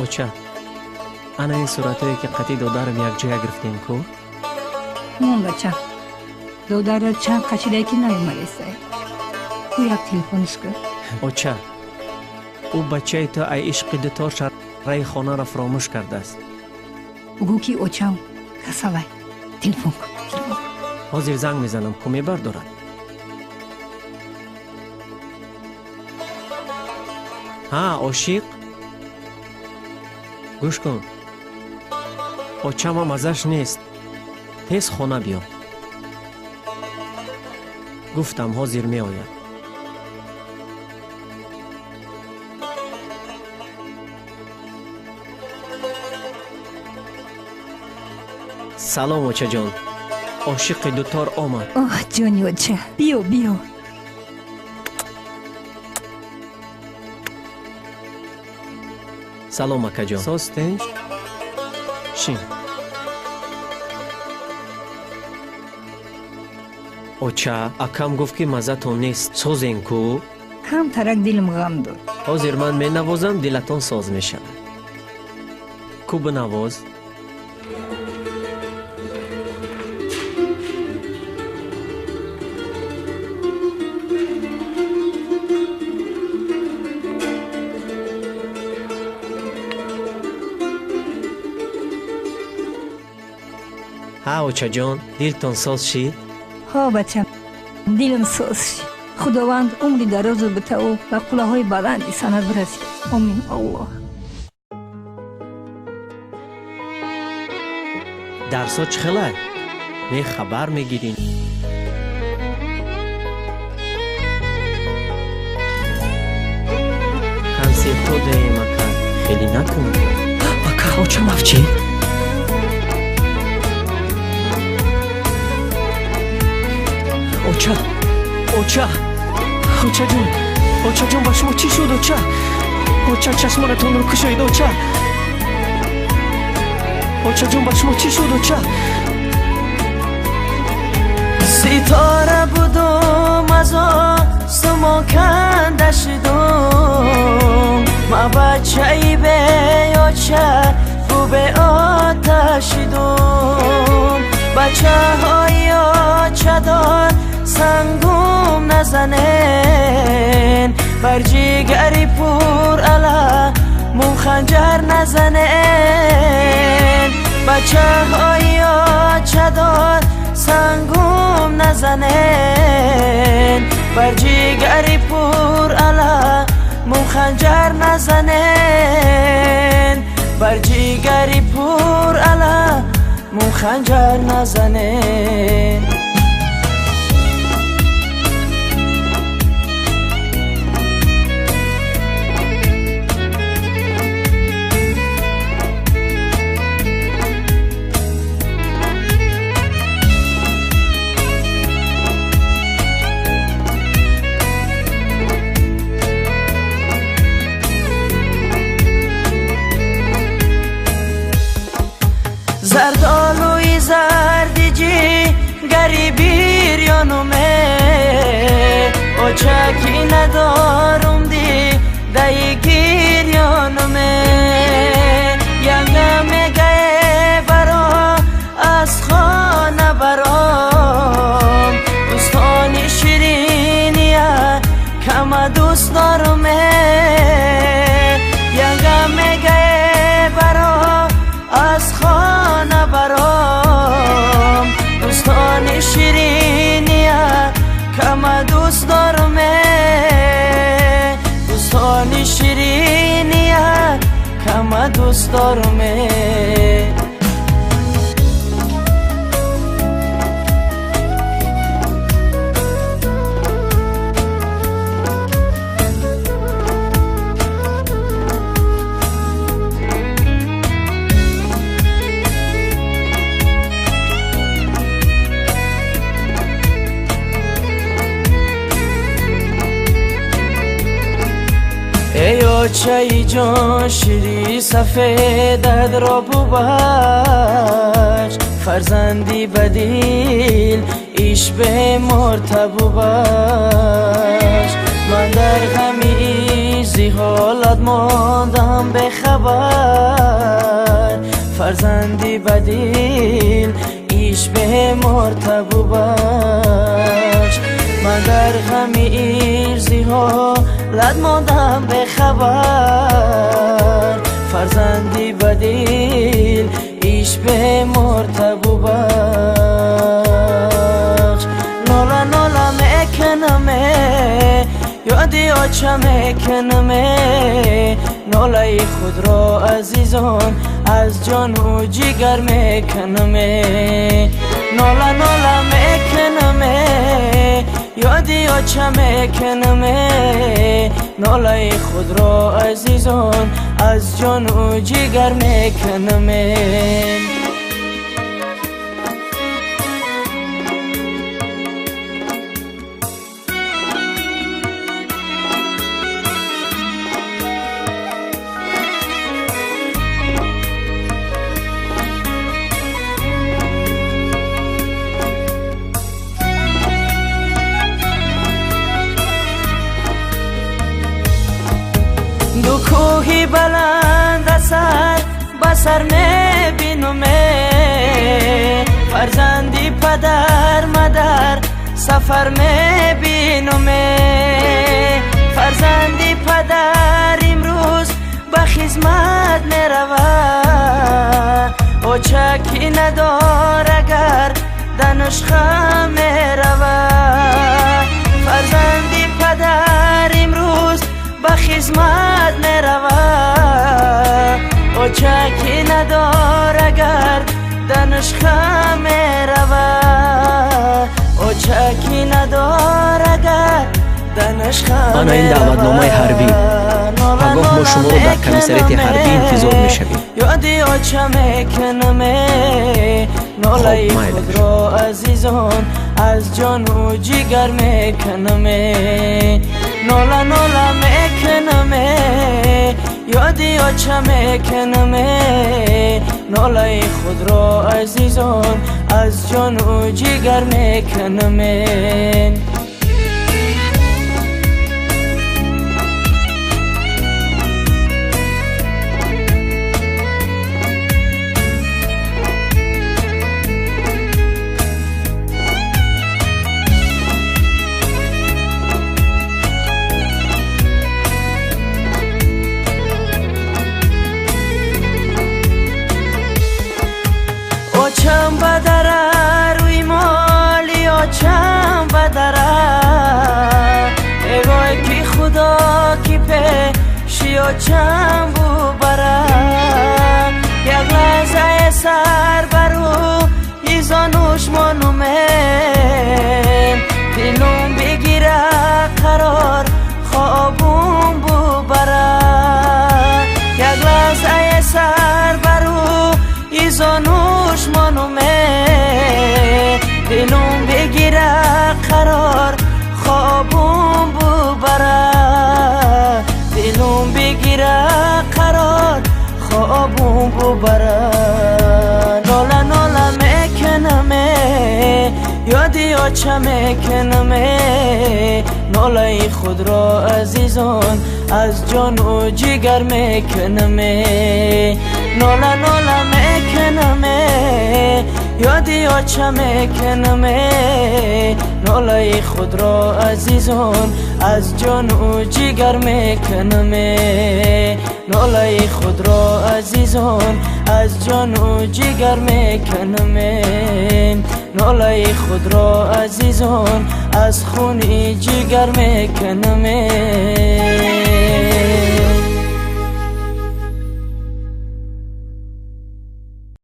Оча, ана ин суратое ки қатъи додарам якҷоя гирифтем ку? Мон, бача, додарро чанд қачидае ки наёмадесай. Ку, як телефониш кун. Оча, ӯ бачаи ту ай ишқи дутор шараи хонаро фуромӯш кардааст. Бугӯ, ки очам касалай. Телефон кун, телефон кун. Ҳозир занг мезанам, ку мебардорад. Ҳа, ошиқ, гӯш кун, очамам азаш нест, тез хона биё. Гуфтам, ҳозир меояд. Салом, очаҷон, ошиқи дутор омад. Оҳ, ҷони оча, биё, биё. Салом, акаҷон, соз, тинҷ? Шин. Оча, акам гуфт, ки маззатон нест, созен ку? Камтарак дилам ғам дор. Ҳозир ман менавозам, дилатон соз мешавад. Ку, бинавоз. Ҳа, очаҷон, дилтон соз шид? Ҳо, бачам, дилам соз шид. Худованд умри дарозу битаву ба қуллаҳои баланди санъат бирасид. Омин, Аллоҳ. Дарсо чӣ хелай? Не хабар мегирӣ, консертҳо даем. Ака, хеле накун. Ака, очам афчид. Оча, оча, очаҷон, очаҷон, ба шумо чӣ шуд? Оча, оча, чашмонатонро кушоед, оча. Очаҷон, ба шумо чӣ шуд, оча? Ситора будум, аз осмон канда шудум. Ма бачаи беоча бу беоташидум. Бачаҳои очадор сангум назанен, бар ҷигари пур ала мум ханҷар назанен. Бачаҳои очадор сангум назанен, бар ҷигари пур ала мум ханҷар назанен, бар ҷигари пур ала мум ханҷар назанен. Зардолуи зарди ҷигари бирёнуме, очаки надорум, дидаи гирёнуме. Янга мегае, баро аз хона баром, дӯстони шириния кама дӯст доруме. Янга мегае, баро аз хона баром, дӯстони шириния кама дӯст доруме, дӯстони шириния кама дӯст доруме. Эй очаи ҷон, шири сафедат ро бубахш, фарзанди бадил иш беморта бубахш. Ман дар ғами зи ҳолат мондам бехабар. Фарзанди бадил иш бемор табу бахш. Ман дар ғами иш зи ҳолат мондам бехабар. Фарзанди бадил иш бемор табу бахш. Нола нола мекунаме, ёди оча мекунаме. Нолаи худро, азизон, аз ҷону ҷигар мекунаме. Нола нола мекунаме, ёди оча мекунаме. Нолаи худро, азизон, аз ҷону ҷигар мекунаме. Ду кӯҳи баланд асар ба сар мебинуме. Фарзанди падар мадар сафар мебинуме. Фарзанди падар имрӯз ба хизмат мерава. Оча ки надор агар данушха мерава. Фарзанди падар имрӯз ба хизмат мерава. Оча ки надор агар данушха мерава. Оча ки надор агар данушха. Ана ин даъватномаи ҳарбӣ. Пагоҳ мо шуморо дар комиссариати ҳарбӣ интизор мешавем. Ёди оча мекунаме. Нолаи Хоб, майлаш. худро, азизон, аз ҷону ҷигар мекунаме. Нола нола мекунаме, ёди оча мекунаме. Нолаи худро, азизон, аз ҷону ҷигар мекунаме. Очам ба дара рӯи моли, очам ба дара. Эвой, ки худо ки пеши очам бубара. Як лаҳзае сар бару изонуш монумем. Дилум бигира қарор, хобум бубара. Як лаҳзае сар бару изонуш монуме. Дилум бигира қарор, хобум бубара. Дилум бигира қарор, хобум бубара. Нола нола мекунаме, ёди оча мекунаме. Нолаи худро, азизон, аз ҷону ҷигар мекунаме. Нола нола мекунаме, ёди оча мекунаме. Нолаи худро, азизон, аз ҷону ҷигар мекунаме. Нолаи худро, азизон, аз ҷону ҷигар мекунаме. Нолаи худро, азизон, аз хуни ҷигар мекунаме.